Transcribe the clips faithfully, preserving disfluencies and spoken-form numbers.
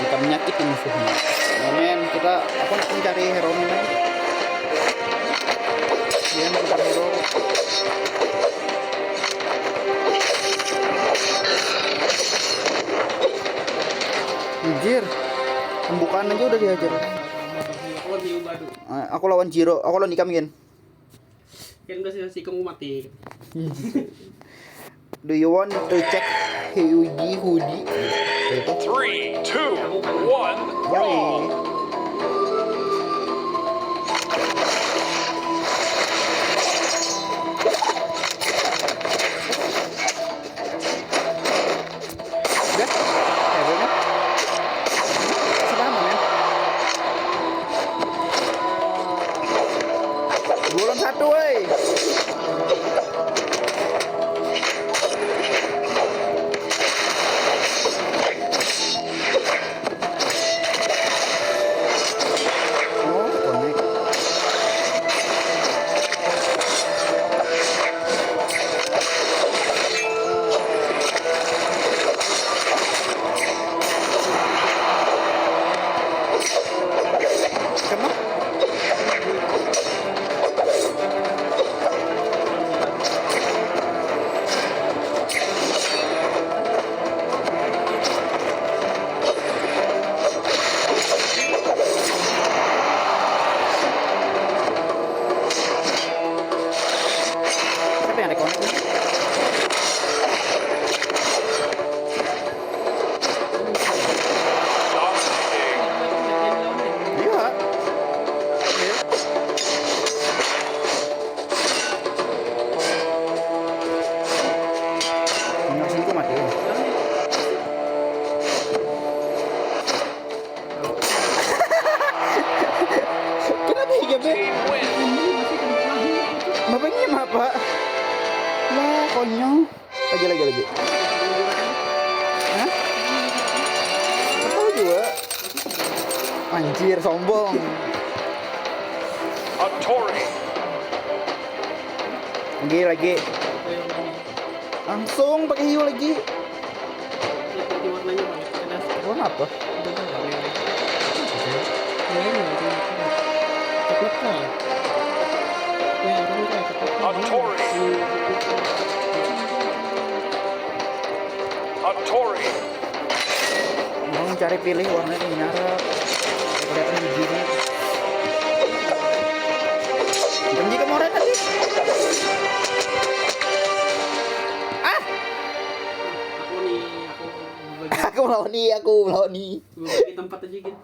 Kita menyakiti musuhnya. Nah, men, kita, aku nak mencari hero ni, men. Dia mencari hero. Anjir. Pembukaan aja udah dihajar. Aku lawan Zero Badu. Eh, aku lawan Zero, aku lawan ikam, Gen. Kan udah sih, kamu mati. Do you want to check Hyuji hoodie? Three, two, one, brawl. Udah? Ya, udah. Masih lama, men. Dua lawan satu, woi. Oh, connect. Kenapa? Siapa yang reconnect nih? Iya. Iya. Nasi itu mati. Kenapa hijabnya? Bapaknya apa? Lah, konyol. Lagi, lagi, lagi. Hah? Nggak tahu juga. Anjir, sombong. Lagi, lagi. Langsung pakai hiu lagi. Lihat lagi warnanya, Bang. Ada warna apa? Udah tahu, Bang. Oke. Keren ya, keren. Coklat kah? Ya, orang kah? Coklat kah? Artori. Artori. Mau cari pilih warna ini nyarap. Kelihatan giginya. Benci ke moret tadi. Ah! Aku nih, aku bagi, aku melawan nih, aku melawan nih. Bagi tempat aja gitu.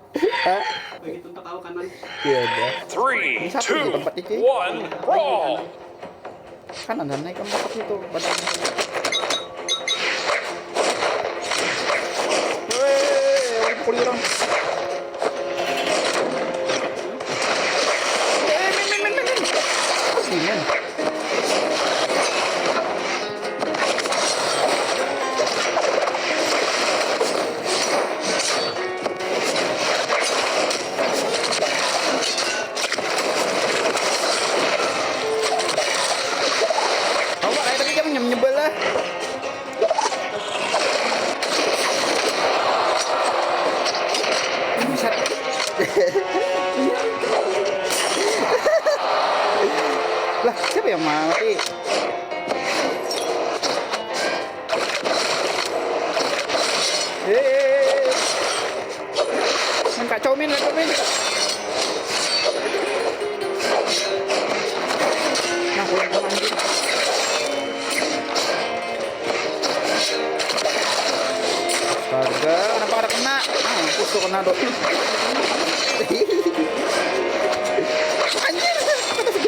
Hah? Bagi tempat tahu kanan. Iya, udah. Three, ini satu two, tempat itu. One, brawl. Kanan dan naik empat itu badannya. Weh, orang pukul orang. Eh, min, min, min, min, min. Pergi, men. Awak kayak tadi kan nyem-, nyebel lah. Buset. Lah, siapa yang mati? Eh, eh, eh, eh. Main kacau, min, kacau, min. Nah, pulang, pulang, anjing. Astaga, kenapa kada kena? Ah, mampus tuh kena, dok. Anjir, kenapa sih?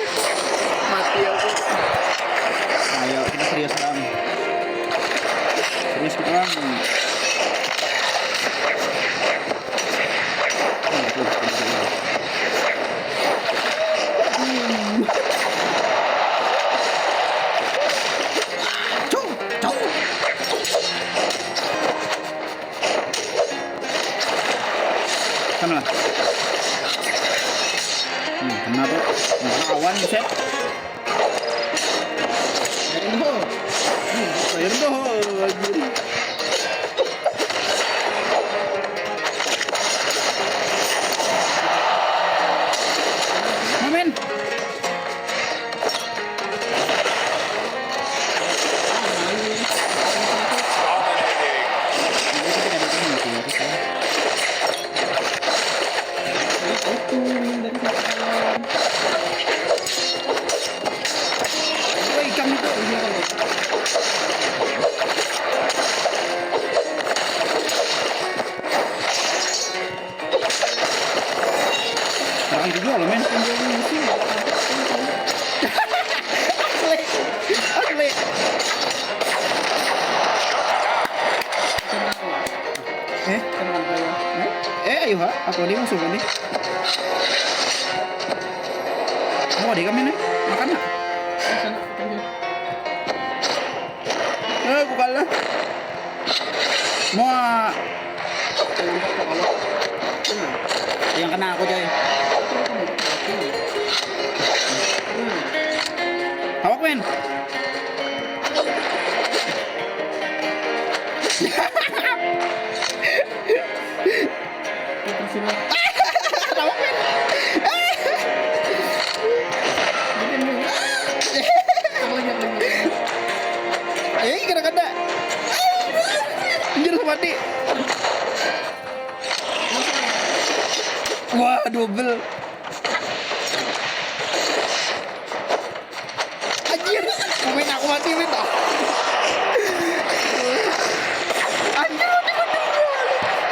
Mati aku. Ayo, kita serius, Bang. Serius kita, Bang. Cung, cung. Sana lah. Hmm, kena tuh. Nah, awan, buset. Ayo, no. Hmm, ayo, no, anjir. Eh, eh, ayo ha, aku ada musuh ini. Mau ada kami nih, makan nak? Eh, aku kalah. Mau yang kena aku coy. Awak men. Awak men. Eh, kena kena. Anjir, mati. Wah, double. Anjir, komen aku mati men. Anjir, mati mati.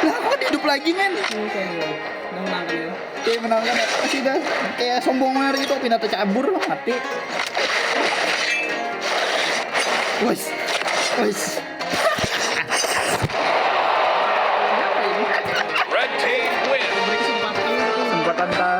Lah, aku kan hidup lagi men. Kayak menangkan apa sih dah? Kayak sombong banget gitu, pina tercabur mati. Wes, wes. Red team win. Sempatan ta